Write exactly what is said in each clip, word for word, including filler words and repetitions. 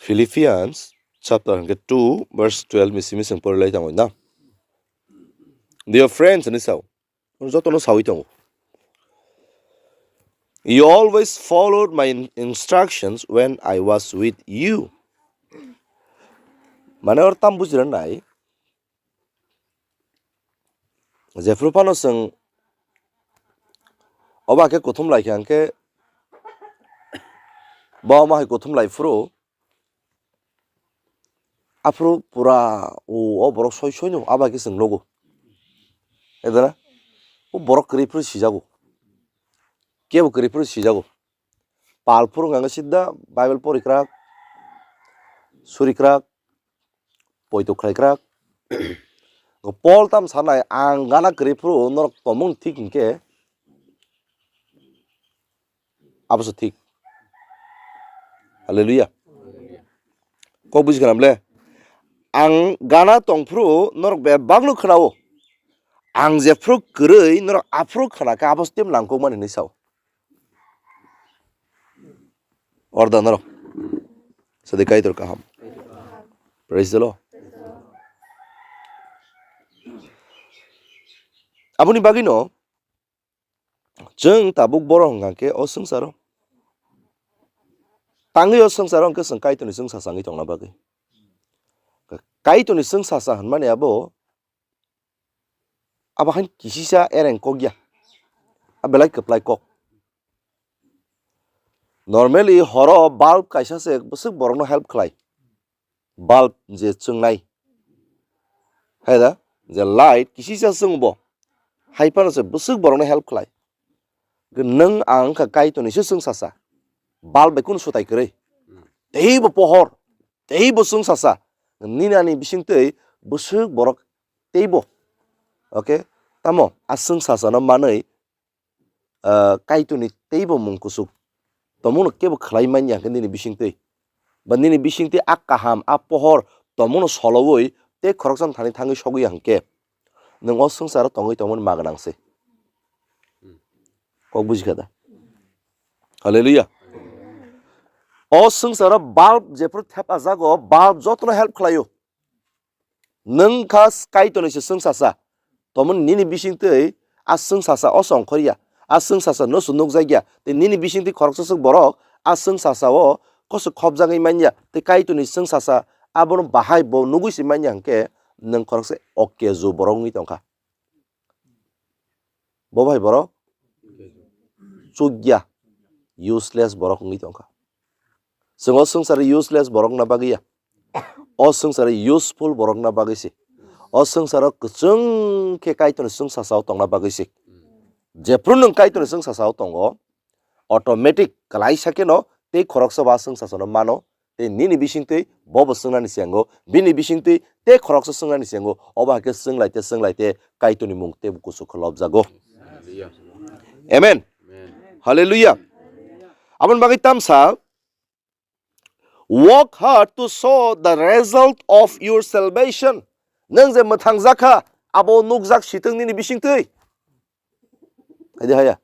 Philippians chapter hwnkhe two verse twelve ni simi chwng pori lai tangwi na. Dear friends, hinwi sao. Jotono sawi tongo. You always followed my in- instructions when I was with you. Mane or tam bujira nai. Jephru phano chwng oba khe kuthum lai khe hwnkhe bo ma hai kuthum lai phuru aphuru pura o, o borok soi soi no aba khe chwng nogo. Edana o borok kwrwi phuru sijago. Kebo kwrwi phuru sijago. Pal phuru hwnkhe sida Bible pori kwrak, suri kwrak, poito khlai kwrak. Paul tam sanai, ang gana kwrwi phuru norok tomung thik hinkhe abo se thik. Hallelujah. Kok buji khanam le? Ang gana tong phuru norok bebak no khwnao. Ang jephru kwrwi norok aphuru khna khe abo se tei nangkukmani hinwi sao. Orda norok. Sadi Kaitor kaham. Praise the Lord. Aboni bagwino chwng tabuk borok hwnkha khe o swngcharo. Tangwi o swngcharo hwnkhe chwng Kaitorni chwngsacha wngwi tongna bagwi. Kaitorni chwngsacha hwnmani abo, abo hain kisisa ereng kok ya. A belai kwplai kok. Normally horo bulb kaisa se bwswk borokno help khlai. Bulb je chwngnai. Hai da, je light kisisa chwng bo. Hai phano se bwswk borokno help khlai. Nwng ang wngkha Kaitorni se chwngsacha. Bulb bai kunu swtai kwrwi. Teibo pohor, teibo chwngsacha. Nini ani bisingtwi bwswk borok teibo. Okay? Tamo a chwngsachano manwi ah, Kaitorni teibo mung kuchuk tongmungno kebo khlai manya hwnkhe nini bisingtwi. Ba nini bisingtwi a kaham, a pohor tongmungno solowi tei khoroksa thani thangwi sogwi ya hwnkhe nwng o swngcharo tongwi tongmani ma gwnang se. Kok buji kha da? Hallelujah. O swngcharo bulb jephru thepajago, bulb jotono help khlaio. Nwng kha Kaitorni se chwngsacha. Tomon nini bisingtwi a chwngsacha o chongkhorya. A chwngsacha no se nukjakya. Tei nini bisingtwi khoroksa swk borok a chwngsacha o kosok khopjagwi manya. Tei Kaitorni chwngsacha abono bahai bo nugwi se manya hwnkhe nwng khoroksa okkeju borok wngwi tongkha. Bo bai borok chukya, useless borok wngwi tongkha. Chwng o swngcharo useless borokna bagwi ya. O swngcharo useful borokna bagwi se. O swngcharo kwchwng khe Kaitorni chwngsacha o tongna bagwi se. Jephru nwng Kaitorni chwngsacha o tongo, automatic kwlaisa kheno tei khoroksa ba swngsacha no mano. Tei nini bisingtwi bobo swngnani senggo, bini bisingtwi tei khoroksa swngnani senggo, obo hai khe swnglaite swnglaite Kaitorni mung tei kuchuk khe lobjago. Amen. Hallelujah. Aboni bagwi tamsa, work hard to show the result of your salvation. Nwng je mwthangjakha, abo nukjak sitwng nini bisingtwi. Hai de haya?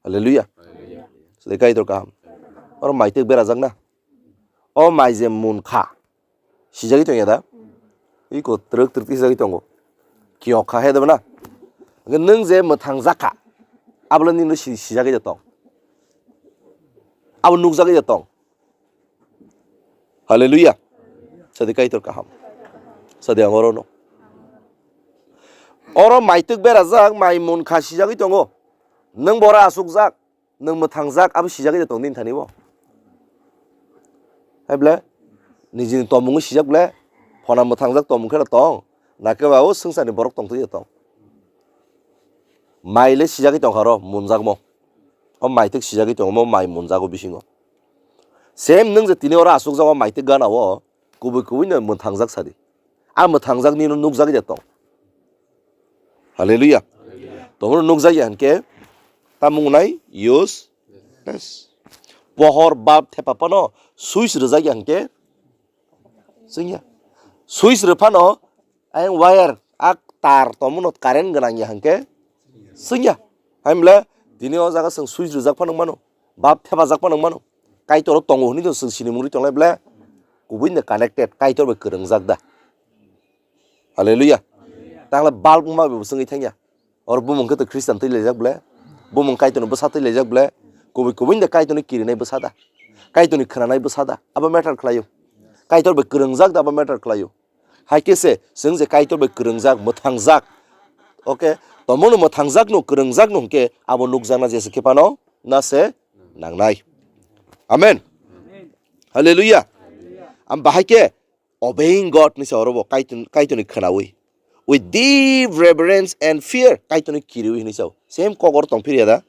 Hallelujah. Sadi Kaitor kaham. Oro mai twi berajak na. O mai je mun kha. Sijagwi tongya da? Iko twrwk twrwk tisagwi tongo. Kiyok kha he da na? Nwng je mwthang jakha. Abole nini si-, sijagwi da tong. Abo nukjagwi da tong. Hallelujah. Sadi Kaitor kaham. Sadi ang oro no. Oro maitwk berajak, mai mun kha sijagwi tongo. Nwng bora asukjak, nwng mwthangjak, abo sijagwi tong nini thani bo. Hai ble, nijini tomung sijak ble, phona mwthangjak tomung khe tong, nakhe ba o swngcharni borok tong twi tong. Mai le sijagwi tongkha ro, munjakmo. O maitwk sijagwi tongo, mai munjago bisingo. Same nwng je tini oro asukjago maitwk gana o, kubui kubui no mwthangjak sadi. A mwthangjak nino nukjagwi de tong. Hallelujah. Tongno nukjagwi hwnkhe, tamung nai useless. Pohor bulb thepa phano switch rwjagwi hwnkhe, swngya. Switch rw phano, ayang wire, a tar tongmano current gwnang ya hwnkhe, swngya. Hai mle, tini o jaga swng switch rwjak phano mano, bulb thepajak phano mano. Kaitor tongo hwnwi to swng sinimung ri tonglai ble. kubui no connected, Kaitor bai kwrwngjak da. Hallelujah. Tangla bulb wngma bai bo swngwi thangya. Oro bumung khe to Christian twi laijak ble. Bumung Kaitorni bwsa twi laijak ble. Kubui kubui no Kaitorni kirinai bwsa da. Kaitorni khwnanai bwsa da. Abo matter khlaio. Kaitor bai kwrwngjak da abo matter khlaio. Hai khe se chwng je Kaitor bai kwrwngjak, mwthangjak. Okay? Tomono mwthangjak no, kwrwngjak no hwnkhe abo nukjakna jesa khe phano na se nangnai. Amen. Hallelujah. Am bahai khe obeying God ni sa oro bo Kaitor, Kaitorni khwnawi. With deep reverence and fear, Kaitorni kiriwi hinwi sao. Same kok oro tong phirya da?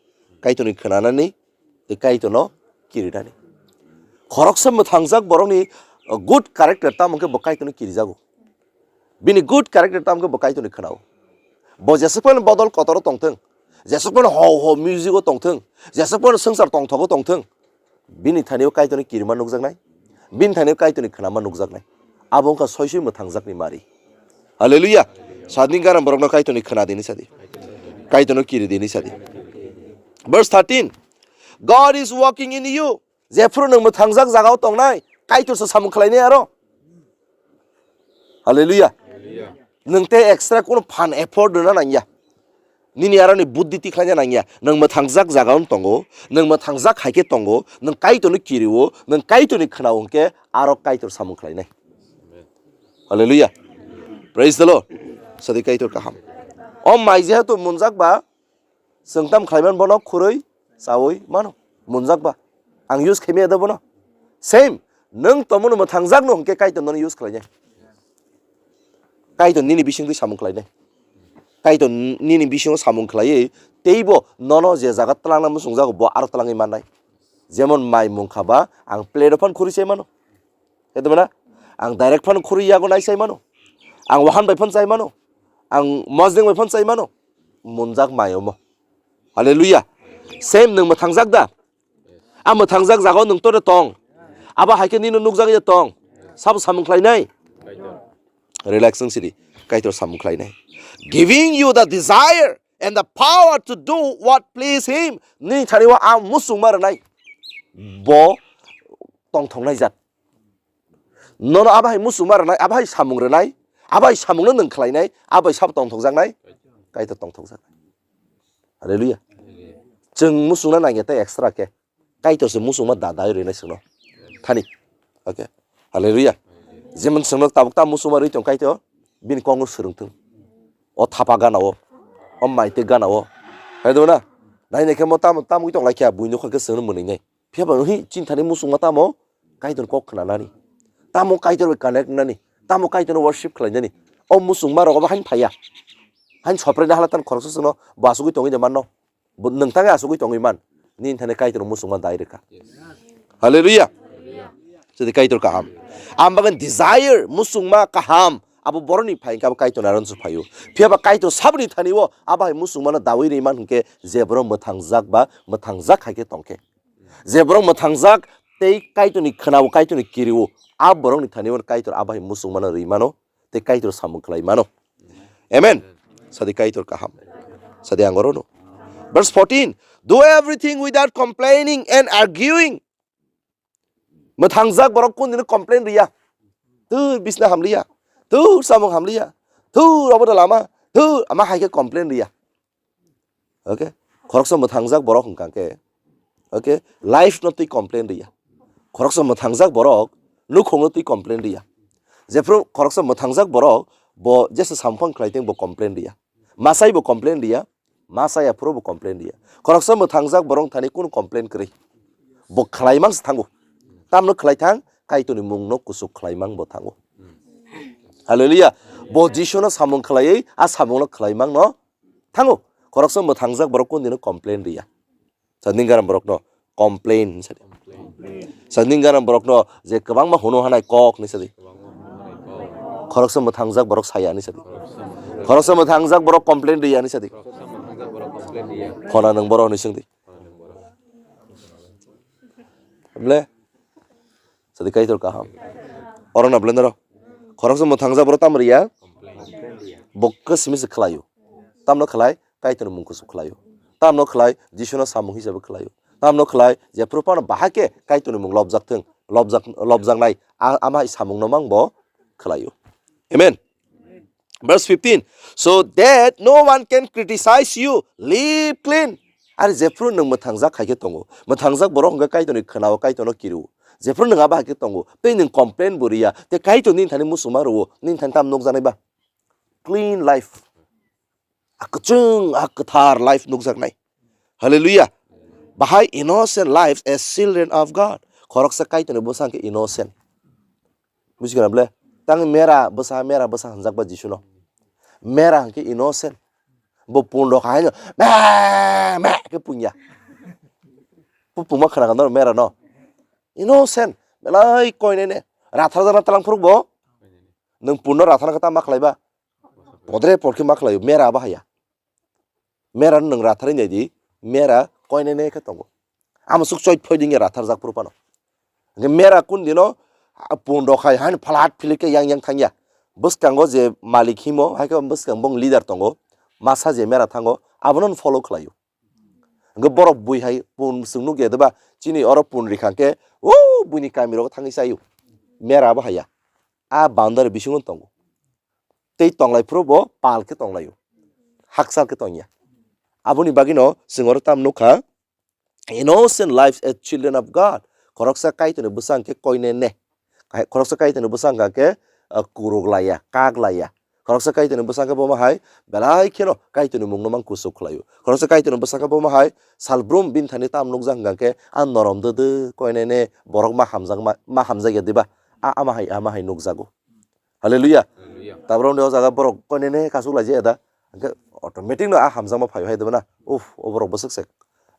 Kaitorni khwnanani, tei Kaitorno kirinani. Khoroksa mwthangjak borokni, uh, good character tamo khe bo Kaitorno kirijago. Bini good character tamo khe bo Kaitorni khwnao. Bo jesuk phano bodol kotoro tongthwng, jesuk phano ho ho music o tongthwng, jesuk phano swngchar tongthogo tongthwng, bini thani o Kaitorni kirima nukjaknai, bini thani o Kaitorni khwnama nukjaknai. Abo wngkha soi soi mwthangjakni mari. Hallelujah. Sadni garam borokno Kaitorni khwna dini sadi. Kaitorno kiri dini sadi. Verse thirteen. God is working in you. Jephru nwng mwthangjak jagao tongnai, Kaitorsa samung khlainai aro. Hallelujah. Nwng tei extra kuno phan effort rwna nangya. Nini aroni buddhi tikhlaina nangya. Nwng mwthangjak jagao tongo, nwng mwthangjak hai khe tongo, nwng Kaitorno kirio, nwng Kaitorni khwnao hwnkhe aro Kaitor samung khlainai. Hallelujah. Praise the Lord. Sadi Kaitor kaham. O mai jehetu munjak ba, chwng tam khlaiman bono khurui chaui mano. Munjak ba. Ang use khaimaya da bono. Same. Nwng tomono mwthangjak no hwnkhe Kaitor nono use khlainai. Kaitor nini bisingtwi samung khlainai. Kaitor nini bisingo samung khlaiwi teibo nono je jaga twlangna muchungjago bo aro twlangwi mannai. Jemon mai mungkha ba ang plate o phan khurui chai mano. Khe tongmana? Ang direct phano khurui yago nai chai mano. Ang wahan bai phano chai mano. Ang mosdeng bai phano chai mano. Munjak mai omo. Hallelujah. Same nwng mwthangjak da? A mwthangjak jagao nwng tore tong. Abo hai khe nino nukjak ya tong. Sabo samung khlainai? Relax wng sidi. Kaitor samung khlainai. Giving you the desire and the power to do what please him. Nini thani o a muchungma rwnai. Bo tongthoknai jat. Nono abo hai muchungma rwnai, abo hai samung rwnai, abo hai samungno nwng khlainai, abo hai sabo tongthokjaknai, Kaitor tongthokjaknai. Hallelujah. Chwng muchungna nangya tei extra khe. Kaitor se muchungma da dai rwnai chwngno. Thani. Okay. Hallelujah. Jemon chwngno tabuk ta muchungma rwi tong Kaitor, bini kokno swrwngthwng. O thapa gana o, o maitwi gana o. Hai do na? Nai nai khe mo tamo, tamo tong lai khe buino kha khe chwngno mwnwi nai. Phiya ba hi chini thani muchungma tamo Kaitor kok khnanani. Tamo Kaitor bai connect nani. Tamo Kaitor no worship khlainani. O muchungma rok obo hain phaiya. Hain sopre na hala tan khoroksa chwngno bo asugwi tongwi de manno. Bo nwng tangwi asugwi tongwi man. Nini thani Kaitor muchungma dai rwkha. Hallelujah. Jadi Kaitor kaham. Am bagan desire muchungma kaham. Abo boroni phai kha abo Kaitor aron su phaio. Phiya ba Kaitor sabni thani o abo hai muchungma no dawi rwi man hwnkhe je borok mwthangjak ba mwthangjak hai khe tongkhe. Je borok mwthangjak tei Kaitorni khwnao, Kaitorni kirio, a borokni thani o Kaitor abo hai muchungmano rwi mano tei Kaitor samung khlai mano. Amen. Sadi Kaitor kaham. Sadi ang orono. Verse fourteen, "Do everything without complaining and arguing." Mwthangjak borok kundino complain riya. Tur bisna hamliya. Tur samung hamliya. Tur obo da lama. Tur ama hai khe complain riya. Okay? Khoroksa mwthangjak borok hwnkha khe, okay, life no twi complain riya. Khoroksa mwthangjak borok nukhung no twi complain riya. Jephru khoroksa mwthangjak borok bo jesa samphang khlai teng bo complain riya. Masai bo complain riya, masai aphuru bo complain riya. Khoroksa mwthangjak borok thani kunu complain kwrwi. Bo khlai mang se thango. Tamno khlai thang, Kaitorni mungno kusuk khlai mang bo thango. Hallelujah. Bo Jisuno samung khlaiwi, a samungno khlai mangno thango. Khoroksa mwthangjak borok kundino complain riya. Sa ning garam borokno complain hinwi sadi. Sa ning garam borokno je kwbangma hunu hanai kok hinwi sadi. Khoroksa mwthangjak borok saya hinwi sadi. Khoroksa mwthangjak borok complain riya hinwi sadi. Phona nwng borok hinwi swngdi. Ble? Sadi Kaitor kaham. Oro na ble noro? Khoroksa mwthangjak borok tamo riya? Bo khe simi se khlaio. Tamno khlai? Kaitorni mung kusuk khlaio. Tamno khlai? Jisuno samung hisabe khlaio. Tamno khlai? Jephru phano bahai khe Kaitorni mung lobjak thung. lobjak-, lobjaknai, a-, ama hai samungno mang bo khlaio. Amen. Verse fifteen, "So that no one can criticize you, live clean." Ari jephru nwng mwthangjak hai khe tongo, mwthangjak borok hwnkhe Kaitorni khwnao, Kaitorno kirio. Jephru nwng abo hai khe tongo, tei nwng complain bo riya, tei Kaitor nini thani muchungma rwo, nini thani tam nukjaknai ba? Clean life. A kwchwng, a kwthar life nukjaknai. Hallelujah. Bahai innocent lives as children of God. Khoroksa Kaitorni bwsa hwnkhe innocent. Buji kha na ble? Tang mera bwsa, mera bwsa hwnjak ba Jisu no. Mera hwnkhe innocent. Bo pun rok hai no, me, me khe punya. Pu puma khana kan mera no. Innocent. Belai koine ne. Rathar jana talang phuruk bo. Nwng pun no rathar kata ma khlai ba. Podre por khe ma khlai mera ba haya. Mera nwng ratharwi nai di, mera koinene khe tongo. Amo suk choi phoi dingya ratharjak phuru phano. Hwnkhe mera kun dino, a, pun rok hai, haino phalat philik khe yang yang thangya. Bwskango je malik himo, hai khe bwskang bong leader tongo, masa je mera thango, abono follow khlaio. Hwnkhe borok bui hai pun swng nukya deba, chini oro pun rikha khe, o buini kami rogo thangwi chaio. Mera bo haya. A boundary bisingo tongo. Tei tonglai phuru bo pal khe tonglaio, hakchal khe tongya. Aboni bagwino chwng oro tam nukha, "Innocent lives as children of God." Khoroksa Kaitorni bwsa hwnkhe koinene. Hai, khoroksa Kaitorni bwsa hwnkha khe, ah, kuruk laiya, kak laiya. Khoroksa Kaitorni bwsa hwnkhe bomo hai belai kheno Kaitorni mungno mang kuchuk khlaio. Khoroksa Kaitorni bwsa hwnkhe bomo hai salbrum bini thani tam nukjak hwnkha khe, a norom dwdw koinene borok ma hamjakma, ma hamjakya diba? A, ama hai, ama hai nukjago. Hallelujah. Hallelujah. Tabra undi o jaga borok koinene kasuk laijak ya da. Hwnkhe automatic no a hamjakma phai hai deba na. Uff, o borok bwswk se.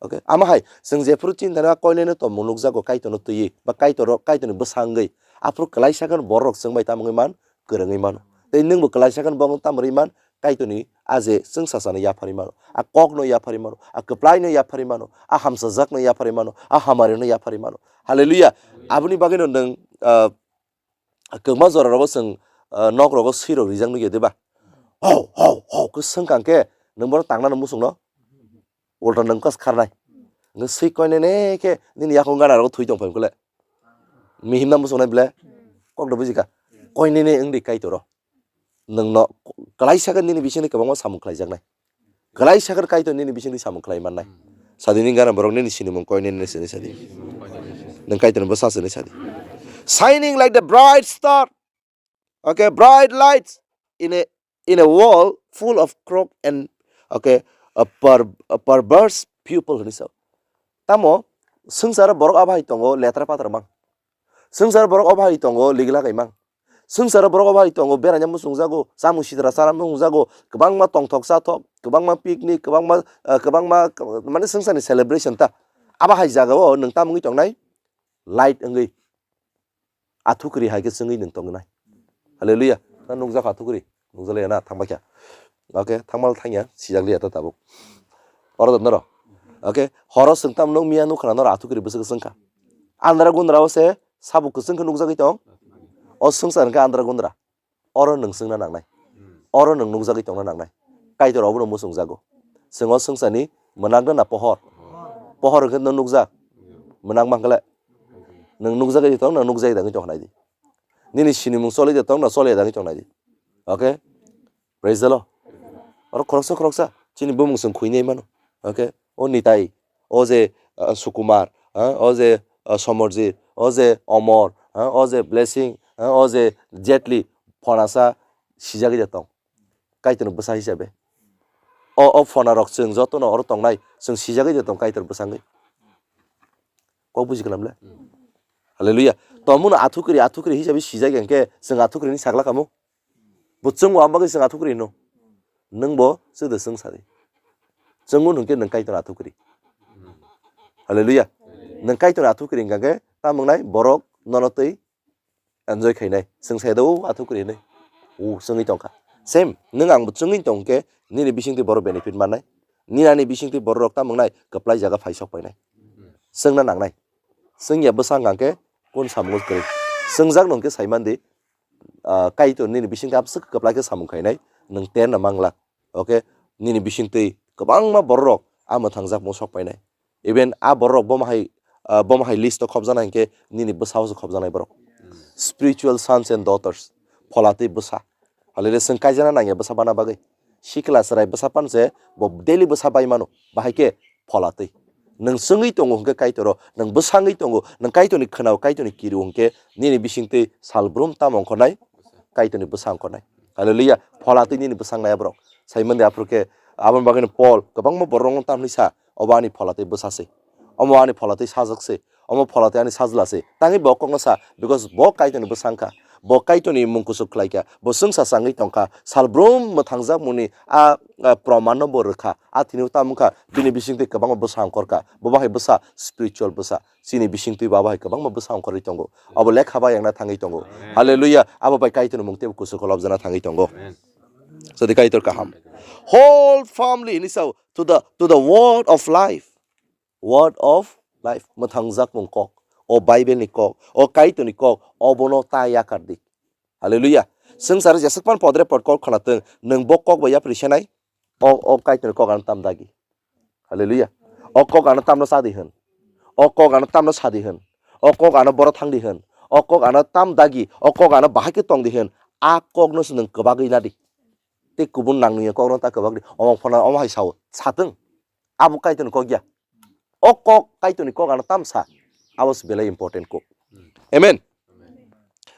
Okay, ama hai, chwng jephuru chinta na koinene tongmung nukjago, Kaitorno twiwi, ba Kaitor, Kaitorni bwsa wngwi. Aphuru kwlaisa khe borok chwng bai tamo wngwi man, kwrwngwi mano. Tei nwngbo kwlaisa khe borok tamo rwwi man, Kaitorni a je chwng sasano yapharwi mano. A kokno yapharwi mano. A kwplaino yapharwi mano. A hamchajakno yapharwi mano. A hamarino yapharwi mano. Hallelujah. Aboni bagwino nwng, ah, kwbangma jora rogo chwng, ah, nok rogo swi rok rijak nukya diba? Hau, hau, hau khe swngkang khe nwng bono tangnano muchungno ulta nwng kos kharnai. Nwng swi koinene khe nini yakung gana rogo thwi tong phaimkhle. Mihimna muchungnai ble? Kokno bujikha. Koinene wngdi Kaitoro. Nwngno kwlaisa khe nini bisingni kwbangma samung khlaijaknai. Kwlaisa khe Kaitor nini bisingni samung khlai mannai. Sadi nini gana borok nini sinimung koinene sini sadi. Nwng Kaitorni bwsa sini sadi. Shining like the bright star. Okay, bright lights in a, in a world full of corrupt and, okay, a per-, a perverse people hinwi sao. Tamo swngcharo borok abo hai tongo letra patra mang. Swngcharo borok abo hai tongo ligla kai mang. Swngcharo borok abo hai tongo beraina muchungjago, chamung sitra chana muchungjago, kwbangma tongthok chathok, kwbangma picnic, kwbangma, ah, kwbangma, mane swngcharni celebration ta. Abo hai jagao nwng tamo wngwi tongnai? Light wngwi. Athukri hai khe chwngwi nwng tongnai. Hallelujah. Ta nukjak athukri. Nukjak liya na thangbaikha. Okay, thangmal thangya, sijak liya ta tabuk. Oro da noro. Okay, horo chwng tam nuk miya nukha na noro athukri bwswk chwngkha. Andra gundra o se sabuk kwchwng khe nukjagwi tong. O swngchar hwnkhe andra gundra. Oro nwng swngna nangnai. Oro nwng nukjagwi tongna nangnai. Kaitor obono muchungjago. Chwng o swngcharni mwnakno na pohor? Pohor hwnkhe nwng nukjak. Mwnakma hwnkhe le? Nwng nukjagwi tong, nwng nukjagwi tongwi tong khnai di. Nini sinimung choli de tong, na choli dagwi tong nai di. Okay? Praise the Lord. Oro khoroksa khoroksa chini bumung chwng khuinai mano. Okay? O Nitai, o je, ah, Sukumar, ah, o je, ah, Somorjit, o je Omor, ah, o je Blessing, ah, o je Jetli, phonasa sijagwi de tong. Kaitorni bwsa hisabe. O, o phona rok chwng jotono oro tongnai, chwng sijagwi de tong Kaitor bwsangwi. Kok buji kwnam le? Hallelujah. Tongmungno athukri, athukri hisabe sijak ya hwnkhe chwng athukrini sakla kamo? Bo chwngbo abagwi chwng athukri hino. Nwngbo chwngde chwng sadi. Chwngno hwnkhe nwng Kaitor athukri. Hallelujah. Nwng Kaitor athukri hwnkha khe tamo wngnai borok nono twi enjoy khainai. Chwng sai da, "O, athukri," hinwi. O, chwngwi tongkha. Same, nwng angbo chwngwi tongkhe nini bisingtwi borok benefit mannai. Nini ani bisingtwi borok tamo wngnai kwplai jaga phai sok painai. Chwngna nangnai. Chwngya bwsa hwnkha khe kun samung kwrwi. Chwngjakno hwnkhe sai mandi, ah, Kaitor nini bisingtwi abwswk kwplai khe samung khainai, nwng tenna manglak. Okay, nini bisingtwi kwbangma bororok a mwthangjak mung sok painai. Even a bororok bomo hai, ah, bomo hai list o khobjaknai hinkhe nini bwsao se khobjaknai borok. Spiritual sons and daughters, phola tei bwsa. Halailai chwng kaijana nangya bwsa bana bagwi. Sikla chwrai bwsa pan se bo daily bwsa bai mano. Bahai khe phola tei. Nwng chwngwi tongo hwnkhe Kaitor o, nwng bwsangwi tongo, nwng Kaitorni khwnao, Kaitorni kiri hwnkhe nini bisingtwi salbrum tamo wngkhornai? Kaitorni bwsa wngkhornai. Hallelujah. Phola tei nini bwsang nai borok. Sai mande aphuru khe aboni bagwino Paul kwbangma borok rokno tamni sa, obo ani phola tei bwsa se. Omo ani phola tei sajwk se. Omo phola tei ani sajla se. Tangwi bo kokno sa, because bo Kaitorni bwsang kha. Bo Kaitorni mung kuchuk khlai kha. Bo chwngsa changwi tong kha. Salbrum mwthangjak muni a, a proman no bo rwkha. A thini tamo kha. Bini bisingtwi kwbangma bwsa wngkhor kha. Bo bahai bwsa, spiritual bwsa. Chini bisingtwi bo abo hai kwbangma bwsa wngkhorwi tongo. Abo lekha bai wngna thangwi tongo. Amen. Hallelujah. Abo bai Kaitorni mung teibo kuchuk kolobjana thangwi tongo. Amen. Sadi Kaitor kaham. Hold firmly, hini sao, to the, to the word of life. Word of life. Mwthangjakmung kok. O Bible ni kok. O Kaitorni kok. Obono ta yakar di. Hallelujah. Swngchar jeswk pan podre pod kok khwna twng. Nwng bo kok bai yapri senai. O, o Kaitorni kok ano tam dagi. Hallelujah. O kok ano tamno sa di hwn. O kok ano tamno sa di hwn. O kok ano boro thang di hwn. O kok ano tam dagi. O kok ano bahai khe tong di hwn. A kokno se nwng kwbagwi na di. Tei kubun nang nungya kokno ta kwbak di. Omo phano omo hai sao. Satwng. Abo Kaitorni kok ya. O kok Kaitorni kok ano tam sa. Abo se belai important kok. Amen.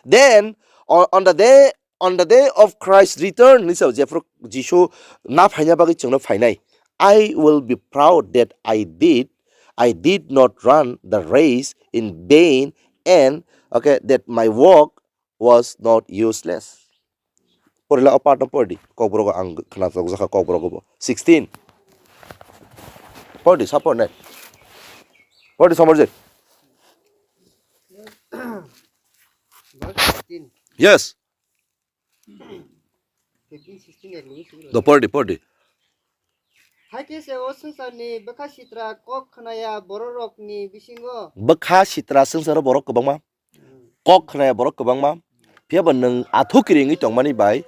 Then on, on the day, on the day of Christ's return, ni sao jephru Jisu na phaina bagwi chwngno phainai. I will be proud that I did, I did not run the race in vain and, okay, that my work was not useless. Porila o part no pordi, kokborok ang khna chok jakha kokborok bo. Sixteen. Pordi, sa pornai. Pordi, Samarjit. Verse fifteen. Yes. Fifteen, sixteen, ek minute. Do pordi, pordi. Hai khe se o swngcharni bwkha sitra kok khnaya bororokni bisingo. Bwkha sitra swngcharo borok kwbangma. Hmm. Kok khnaya borok kwbangma. Phiya ba nwng athukiri wngwi tongmani bai.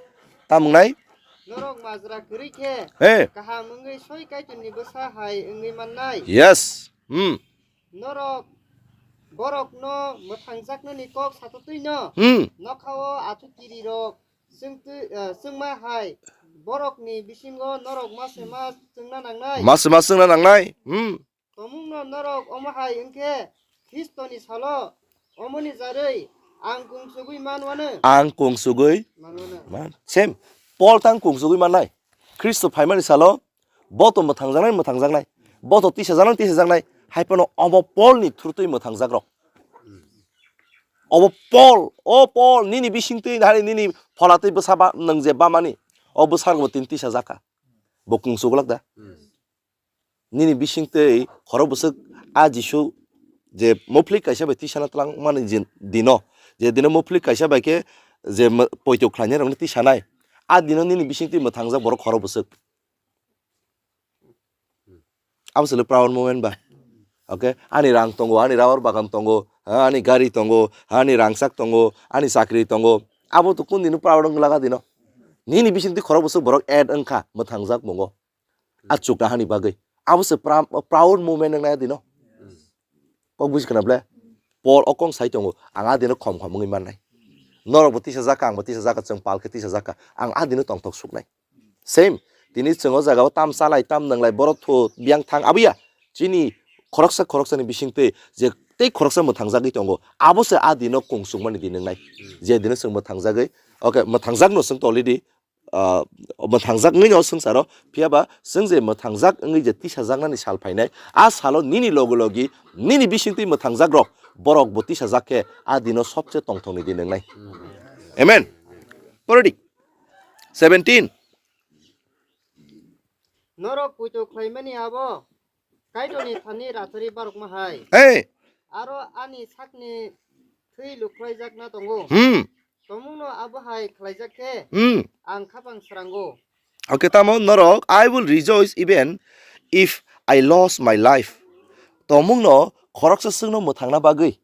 Tamo wngnai? Norok majra kwrwi khe. He. Kaham wngwi soi Kaitorni bwsa hai wngwi mannai. Yes. Hmm. Norok borokno mwthangjaknani kok satotwino. Hmm. Nokhao athukiri rok chwngtwi, eh, chwngma hai borokni bisingo norok ma se ma chwngna nangnai. Ma se ma chwngna nangnai. Hmm. Tomungno norok omo hai wngkhe Khristoni salo omoni jarwi ang kungsugwi manwano. Ang kungsugwi manwano. Man. Same. Paul tang kungsugwi mannai. Khristo phaimani salo bo to mwthangjaknai, mwthangjaknai. Bo to tisajaknai, tisajaknai. Hai phano obo Paul ni thurtwi mwthangjakrok. Obo Paul, o Paul, nini bisingtwi hari nini phola tei bwsa ba, nwng je bamani. O bwsarokbo tini tisajakha. Bo kungsuglak da. Hmm. Nini bisingtwi khorok bwswk a Jisu je moplik kaisa bai tisana twlangmani je dino, je dino moplik kaisa bai khe je mo-, poito khlainai rokni tisanai, a dino nini bisingtwi mwthangjak borok khorok bwswk. Abo se le proud moment ba. Okay, ani rang tongo, ani rubber bagan tongo, ha, ani gari tongo, ha, ani rangchak tongo, ani chakri tongo. Abo to kun dino proud wng laga dino. Nini bisingtwi khorok bwswk borok add wngkha mwthangjak mungo. A chukna hani bagwi. Abo se pra-, proud moment wngnai dino. Kok buji khna ble? Paul o kong sai tongo, ang a dino khom khom wngwi mannai. Norok bo tisajak kha, ang bo tisajak kha, chwng pal khe tisajak kha. Ang a dino tongthok suknai. Same, tini chwng o jaga o tam chalai, tam nwnglai, borok thu biyang thang, abuya. Chini khoroksa khoroksani bisingtwi je tei khoroksa mwthangjagwi tongo, abo se a dino kung sukmani din wngnai. Je dino chwng mwthangjagwi, okay, mwthangjak no chwng tolidi, ah, mwthangjak wngwi no swngcharo, phiya ba chwng je mwthangjak wngwi je tisajaknani sal phainai, a salo nini logi logi nini bisingtwi mwthangjak rok borok bo tisajak khe a dino sobse tongthokni din wngnai. Amen. Porodi. Seventeen. Norok poito khlaimani abo Kaitorni thani rathori barokma hai. Hey. Aro ani sakni thwi lukhwlaijakna tongo. Hmm. Tomungno abo hai khlaijak khe, hmm, ang khapang srango. Okay, tamo norok, "I will rejoice even if I lost my life." Tomungno khoroksa swkno mwthangna bagwi,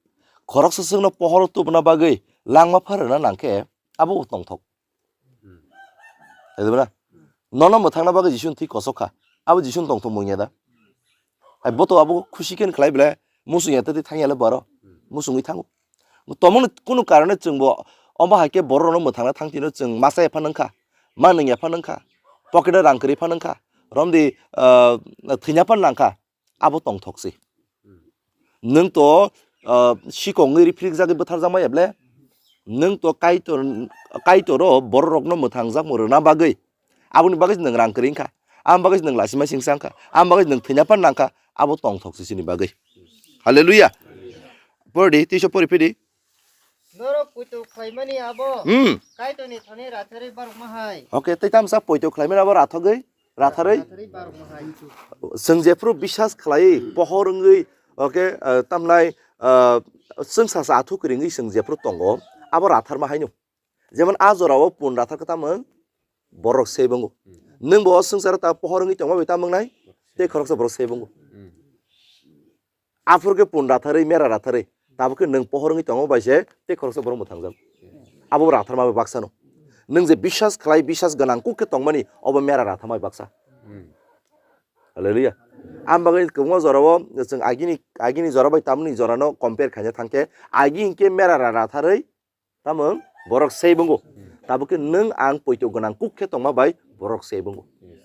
khoroksa swkno pohoro tubuna bagwi langma pharwna nangkhe, abo tongthok. Hmm. Tei na? Nono mwthangna bagwi Jisuni thwi kosok kha. Abo Jisuni tongthok mungya da? Hai bo to abo khusi khe khlai bele. Musung ya tei thangya le boro. Musungwi thango. Tomoni kunu karone chwngbo omo hai khe borok rokno mwthangna thang tino chwng masa epha nangkha. Ma nung epha nangkha. Pocket o rang kwrwi pha nangkha. Romdi, ah, thwina pha nangkha. Abo tongthok se. Nwng to, ah, sikongwi riphrikjagwi bwtharjakma eble. Nwng to Kaitor, Kaitoro borok rokno mwthangjakmung rwna bagwi. Aboni bagwi se nwng rang kwrwi wngkha. Aboni bagwi se nwng lasima singsa wngkha. Aboni bagwi se nwng thwina phan nangkha. Abo tongthok se chini bagwi. Hallelujah. Pori di, teiso pori phidi. Norok poito khlaimani abo Hmm. Kaitorni thani ratharwi barokma hai. Okay, tei tamsa poito khlaimani abo rathogwi, ratharwi. Ratharwi barokma hai. Chwng jephru bisas khlai, pohor wngwi, okay, ah, tamnai, ah, chwng sasa athu kwrwngwi chwng jephru tongo, abo ratharma haino. Jemon a jorao pun rathar khe tamung borok se bongo. Hmm. Nwng bo o swngcharo ta pohor wngwi tongma bai tamung nai, tei khoroksa borok se bongo. Hmm. Aphuru khe pun ratharwi, mera ratharwi, tabuk khe nwng pohor wngwi tongma bai se tei khoroksa borok mwthangjago. Abo ratharma bai baksa no. Nwng je bisas khlai, bisas gwnang kuk khe tongmani, obo mera ratharma bai baksa. Hmm. Hallelujah. Am bagwi kwbangma jorao chwng agini, agini jora bai tamni jorano compare khaina thangkhe, agi hinkhe mera ra ratharwi tamung borok sei bongo. Hmm. Tabuk khe nwng ang poito gwnang kuk khe tongma bai borok sei bongo. Yes.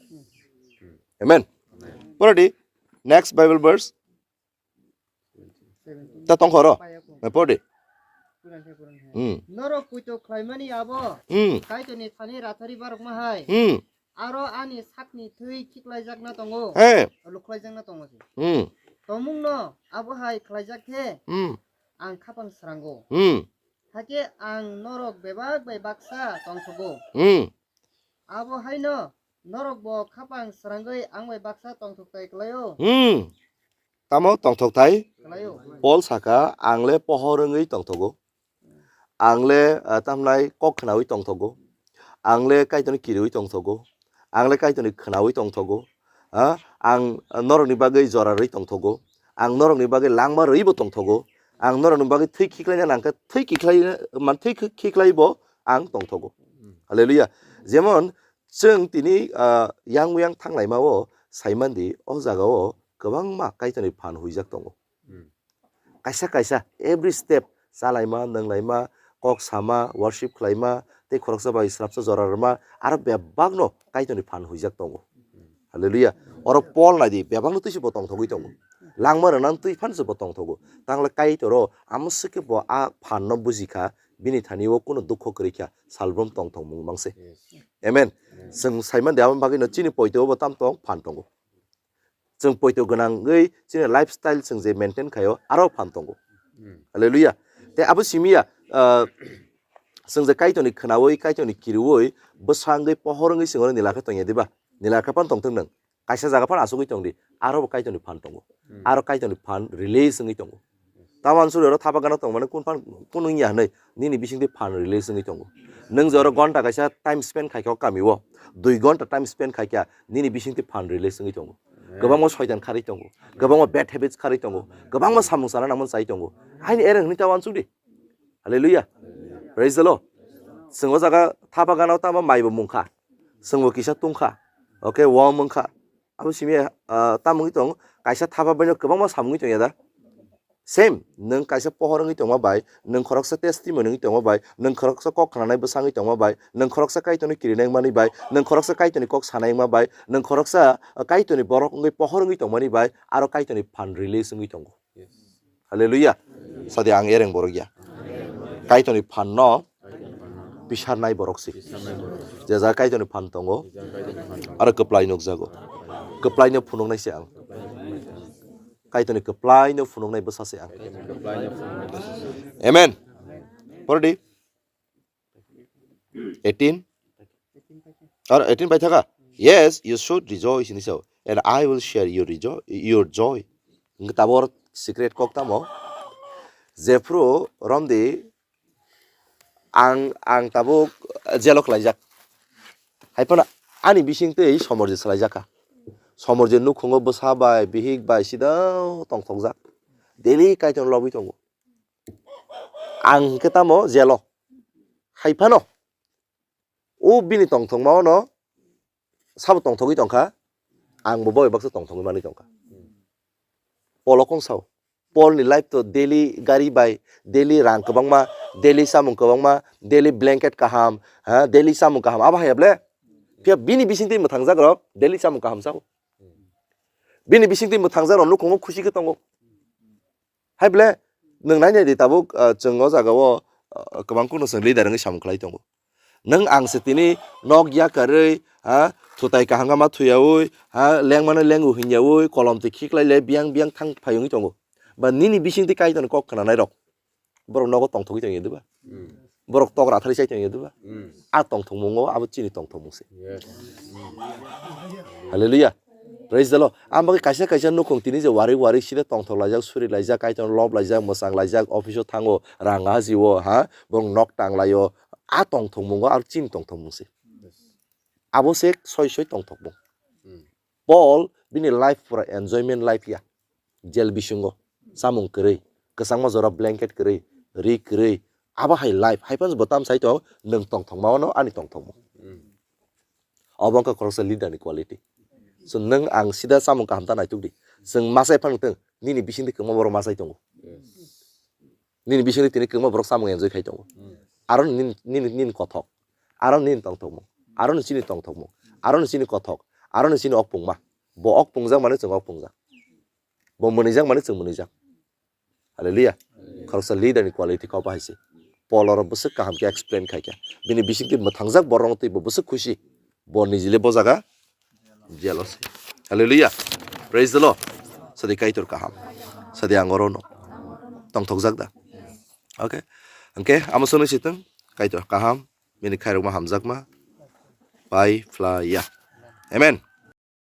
Hmm. Amen. Amen. Pore di, next Bible verse. Seventeen. Ta tongkhoro. Pore di. Hmm. Norok poito khlaimani abo Hmm. Kaitorni thani ratharwi barokma hai. Hmm. Aro ani sakni thwi khiklaijakna tongo. He. Lukhlaijakna tongo se. Hmm. Tomungno abo hai khlaijak khe Hmm. Ang khapang srango. Hmm. Hakhe ang norok bebak bai baksa tongthogo. Hmm. Abo haino norokbo khapang srangwi ang bai baksa tongthoktai kwlaio. Hmm. Tamo tongthoktai? Kwlaio. Paul saka, "Ang le pohor wngwi tongthogo. Ang le, ah, tamnai kok khnaui tongthogo. Ang le Kaitorni kiriui tongthogo. Ang le Kaitorni khnaui tongthogo. Ha? Ang norokni bagwi jora rwi tongthogo. Ang norokni bagwi langma rwibo tongthogo. Ang norokni bagwi thwi khiklaina nangkhe, thwi khiklai, man, thwi khikhlaibo ang tongthogo." Hmm. Hallelujah. Jemon, chwng tini, ah, yang yang thanglaima o saimandi, o jaga o kwbangma Kaitorni phan huijak tongo. Hmm. Kaisa kaisa every step, chalaima, nwnglaima, kok sama, worship khlaima, tei khoroksa bai srapsa jora rwma, aro bebakno Kaitorni phan huijak tongo. Hmm. Hallelujah. Oro Paul naidi, bebakno twi se bo tongthogwi tongo. Langma rwnang twi phan se bo tongthogo. Tangle Kaitoro amo swkhe bo a phanno bujikha, bini thani o kuno dukho kwrwi kha, salbrum tongthokmung mangse. Yes. Amen. Amen. Chwng saimandi abo bagwino chini poito bo tam tong phan tongo. Chwng poito gwnangwi chini lifestyle chwng je maintain khaio, aro phan tongo. Hmm. Hallelujah. Tei abo simi ya, ah, chwng je Kaitorni khnaui, Kaitorni kiriui, bwsangwi, pohor wngwi chwng oro nila khe tongya diba? Nila khe phano tongthok nwng. Kaisa jaga phano asugwi tongdi, aro bo Kaitorni phan tongo. Hmm. Aro Kaitorni phan release wngwi tongo. Yes. Tamo ansugwi oro thapa gana tongmani kun phan, kun wngya hwnwi, nini bisingtwi phan release wngwi tongo. Nwng je oro gonta kaisa time spend khaikha o kamio, dui gonta time spend khaikha, nini bisingtwi phan release wngwi tongo. Amen. Kwbangma soitan kharwi tongo, kwbangma bad habits kharwi tongo, kwbangma samung sana nangmani chai tongo. Haini ereng hwnwi ta uansukdi. Hallelujah. Praise the Lord. Chwng o jaga thapa gana o tamo maibo mungkha, chwngbo kisa tungkha, okay, wom wngkha. Abo simi, ah, tamo wngwi tong, kaisa thapa baino kwbangma samung wngwi tongya da? Same, nwng kaisa pohor wngwi tongma bai, nwng khoroksa testimony wngwi tongma bai, nwng khoroksa kok khnanai bwsa wngwi tongma bai, nwng khoroksa Kaitorni kirinai wngmani bai, nwng khoroksa Kaitorni kok sanai wngma bai, nwng khoroksa, ah, Kaitorni borok wngwi pohor wngwi tongmani bai, aro Kaitorni phan release wngwi tongo. Yes. Hallelujah. Sadi ang ereng borok ya. Kaitorni phan no pisarnai borok si. Je jaga Kaitorni phan tongo, aro kwplai nukjago. Kwplai no phunuknai se ang. Kaitorni kwplai no phunuknai bwsa se ang. Amen. Pordi. Eighteen? Ar eighteen pai thaka? Yes, you should rejoice in so, and I will share your rejo-, your joy. Hingke tabor secret kok tamo? Jephru romdi ang, ang tabuk jelo khlaijak. Hai phano ani bising tei somorje swlaijakha. Somorje nukhungo bwsa bai, bihik bai sida tongthokjak. Daily Kaitor lobwi tongo. Ang hingke tamo jelo. Hai phano. O bini tongthokma ono sabo tongthogwi tongkha. Ang bo boi baksa tongthogwi manwi tongkha. Polo kong sao. Paul ni life to daily gari bai, daily rang kwbangma, daily samung kwbangma, daily blanket kaham, ha, daily samung kaham, abo haya ble? Phiya bini bisingtwi mwthangjak rok daily samung kaham sao. Bini bisingtwi mwthangjak rok nukhungo khusi khe tongo. Hai ble, nwng nai nai di tabuk, ah, chwng o jaga o, ah, kwbang kunu chwng leader wngwi samung khlai tongo. Nwng ang se tini nok yakarwi, ha, thutai kaham khe ma thuyaui, ha, lengmano lengu hinyaui, kolom twi khiklai le biyang biyang thang phai wngwi tongo. Ba nini bisingtwi Kaitorni kok khnanai rok, borok nogo tongthogwi tongya diba? Hmm. Borok tok rathari chai tongya diba? Hmm. A tongthokmungo abo chini tongthokmung se. Yes. Hallelujah. Praise the Lord. Ang bagwi kaisa kaisa nukhung tini je wari wari side tongthok laijak, suri laijak, Kaitor lob laijak, mwchang laijak, office o thango, rang ajio, ha, borok nok tang laio, a tongthokmungo aro chini tongthokmung se. Abo se soi soi tongthokmung. Hmm. Paul bini life pura enjoyment life ya. Jail bisingo samung kwrwi, kwchangma jora blanket kwrwi, ri kwrwi, abo hai life, hai phano bo tam sai tong, nwng tongthokma ono ani tongthokmung. Hmm. Obo wngkha khoroksa leader ni quality. So nwng ang sida samung kaham ta naituk di. Chwng masai phano tong, nini bisingtwi kwbangma borok masai tongo. Yes. Nini bisingtwi tini kwbangma borok samung enjoy khai tongo. Hmm. Aro nini, nini, nini kothok. Aro nini tongthokmung. Aro ni chini tongthokmung. Aro ni chini kothok. Aro ni chini okpungma. Bo okpungjak mani chwng okpungjak. Bo mwnwijak mani chwng mwnwijak. Hallelujah. Khoroksa leader ni quality kok bahai se. Paul oro bwswk kaham khe explain khai kha. Bini bisingtwi mwthangjak borok twi bo bwswk khusi. Bo nijile bo jaga jealous. Hallelujah. Praise the Lord. Sadi Kaitor kaham. Sadi ang oro no. Tongthokjak da. Okay. Hwnkhe amo sono sitwng Kaitor kaham. Bini khairokma hamjakma. Pai phlaiya. Amen.